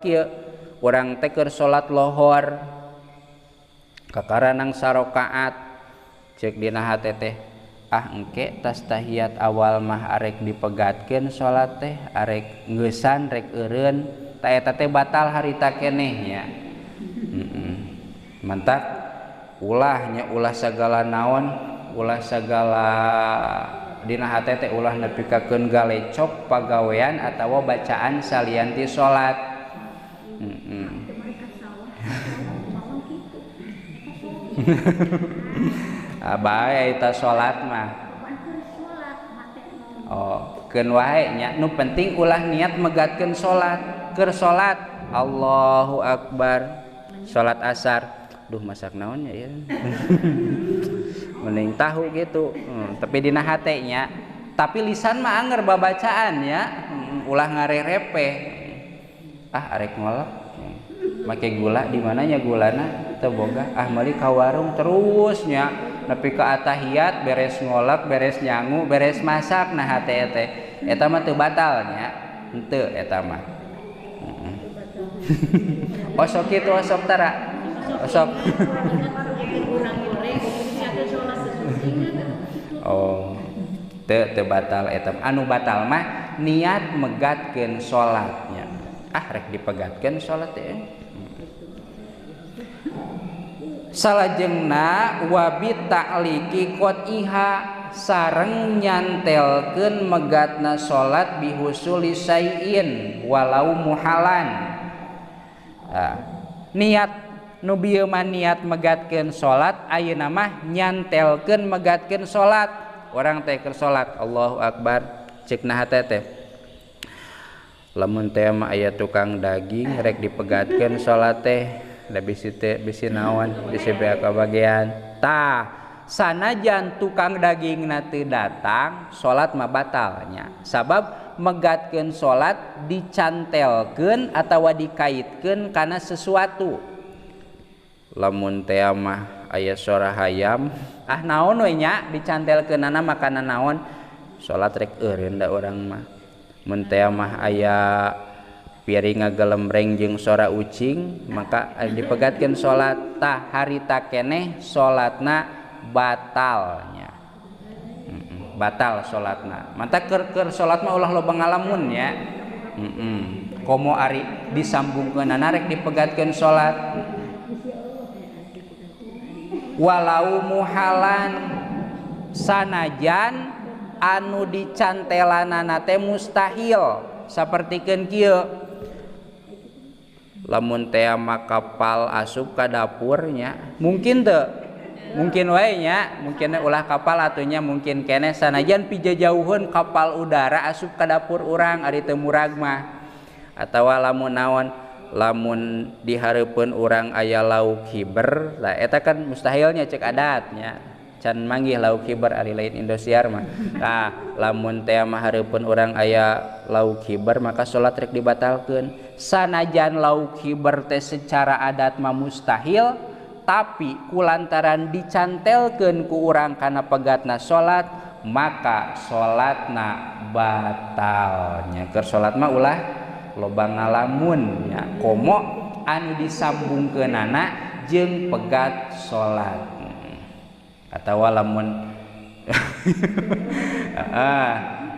Kieu urang teh keur salat lohor kakaranang sarokaat, cek dina hate teh, ah engke tas tahiyat awal mah arek dipegatkeun salat teh, arek ngeusan rek eureun, ta eta teh batal harita keneh nya. Mantak ulah nya, ulah sagala naon, ulah sagala dina hate teh ulah nepi ka keun galecok pagawean atawa bacaan salian ti salat. Bae eta salat mah. Oh, keun wae nya, nu penting ulah niat megatkeun salat. Keur salat Allahu akbar. Salat asar. Duh masak naon nya ieu. Mending tahu gitu. Tapi dina hate nya, tapi lisan mah anger babacaan nya, ulah ngarerepe. Ah arek ngolek make gula di mananya gulana teu boga, ah meuli ka warung terus nya nepi ka atahiyat beres ngolek beres nyangu beres masak, nah hate teh eta mah teu batal nya, henteu eta mah. Osok kitu osok tara osok. Oh teu teu batal eta, anu batal mah niat megatkeun salatnya. Ah rek dipegatkeun salat teh. Salajengna wabi ta'liki qatiha sareng nyantelkeun megatna salat bihusuli syai'in walau muhalan. Nah, niat nu bieu mah niat megatkeun salat, ayeuna mah nyantelkeun megatkeun salat. Urang teh keur salat Allahu akbar, ceuk na hate teh lamun teh mah aya tukang daging rek dipegatkeun salat teh, da bisi teh bisi naon bisi beak kabagean. Tah sanajan tukang dagingna teu datang salat mah batalnya, sabab megatkeun salat dicantelkeun atawa dikaitkeun kana sesuatu. Lamun teh mah aya sora hayam, ah naon we nya dicantelkeunana makanan naon, salat rek eureun da urang mah. Mun teh mah aya piring ngagelemreng jeung sora ucing, maka dipegatkeun salat. Tah harita keneh salatna batalnya. Batal salatna. Mata keur salat mah ulah loba ngalamun nya. Komo ari disambungkeunana rek dipegatkeun salat. Walau muhalan sanajan anu dicantelanana teh mustahil, sapertikeun kieu lamun teh mah kapal asup ka dapurnya mungkin teu, mungkin wae nya, mungkin ulah kapal atunya mungkin keneh sanajan pijajauheun kapal udara asup ka dapur urang ari teu murag mah. Atawa lamun naon, lamun dihareupeun urang aya lauk hiber, lah eta kan mustahilnya cek adatnya, can manggih lauk hiber ari lain Indosiar mah. Tah lamun teh mah hareupeun urang aya lauk hiber maka salat rek dibatalkeun. Sanajan lauk hiber teh secara adat mah mustahil, tapi kulantaran dicantelkeun ku urang kana pegatna salat, maka salatna batalnya. Keur salat mah ulah loba ngalamun nya, komo anu disambungkeunana jeung pegat salat. Atawa lamun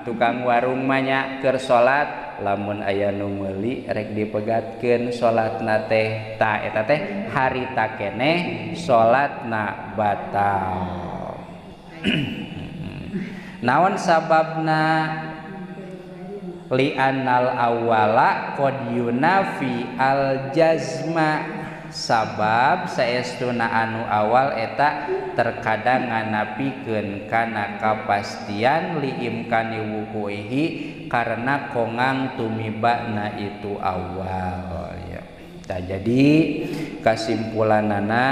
tukang warung mah nya keur salat lamun aya nu meuli rek dipegatkeun salatna teh, tah eta teh harita keneh salatna batal. Naon sababna? Li'annal awwala qad yunafi al jazma, sabab saestuna anu awal eta terkadang nganapikeun kana kapastian liimkani wukuihi karena kongang tumibana itu awal ya. Tah jadi kasimpulanana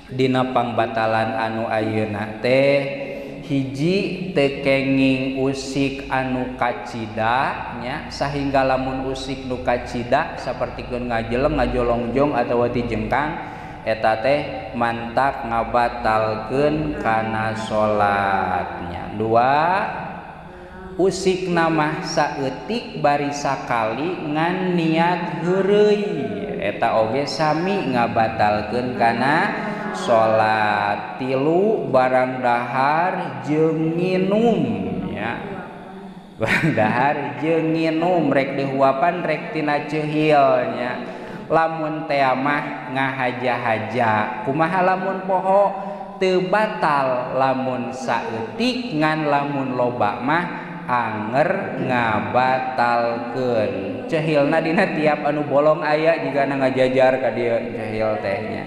dina pangbatalan anu ayeuna teh hiji teu kenging usik anu kacida nya, sahingga lamun usik nu kacida sapertikeun ngajeleng ngajolongjong atawa tijengkang eta teh mantak ngabatalkeun kana salatnya. Dua, Usik mah saeutik bari sakali ngan niat heureuy eta oge sami ngabatalkeun kana salat. Tilu barang dahar jeung nginum nya, barang dahar jeung nginum rek dihuapan rek tina ceuhil nya. Lamun tea mah ngahaja-haja kumaha lamun poho teu batal lamun saeutik ngan lamun loba mah anger ngabatalkeun. Cehilna dina tiap anu bolong aya jigana ngajajar ka dieu cehil teh nya.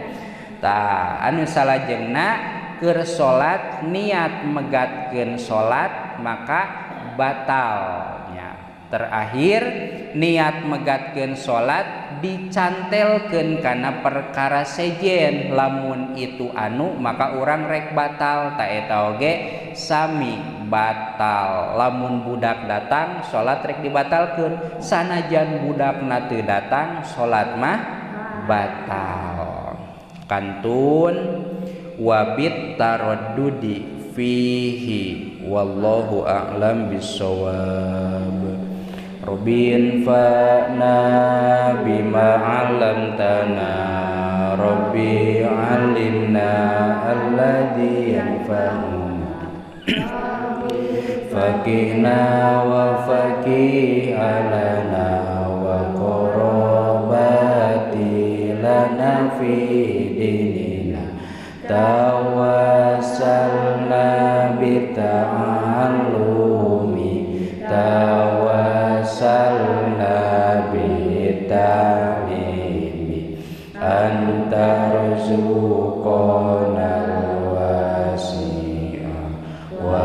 Tah anu salajengna keur salat niat megatkeun salat maka batal nya. Terakhir niat megatkeun salat dicantelkeun kana perkara sejen, lamun itu anu maka urang rek batal ta eta oge sami batal. Lamun budak datang salat rek dibatalkeun, sanajan budakna teu datang salat mah batal. Kantun wabit taraddudi fihi wallahu a'lam bissawab. Rabbin fa'na bima 'allamtana Rabbi 'allimna alladzi yanfa'una faqihna wa faqih alana wa qarabati lana fi dinina tawassalna bi ta'allumi tawassalna bi ta'limi anta rzuqana wasi'a wa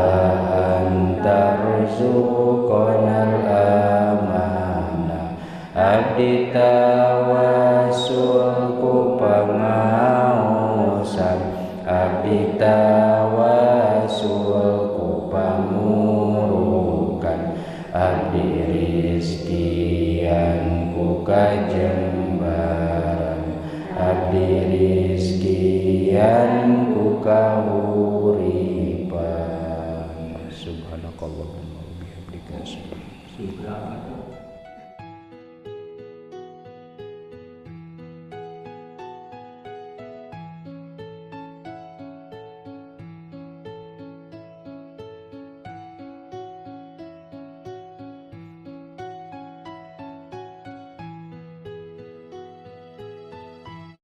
anta rzuqana al-amana abdi tawasul ku pangaosan abdi tawasul ku pamurukan abdi rizkian ku kajembaran abdi rizkian ku kahuripan. Subhanakallahumma wa bihamdika.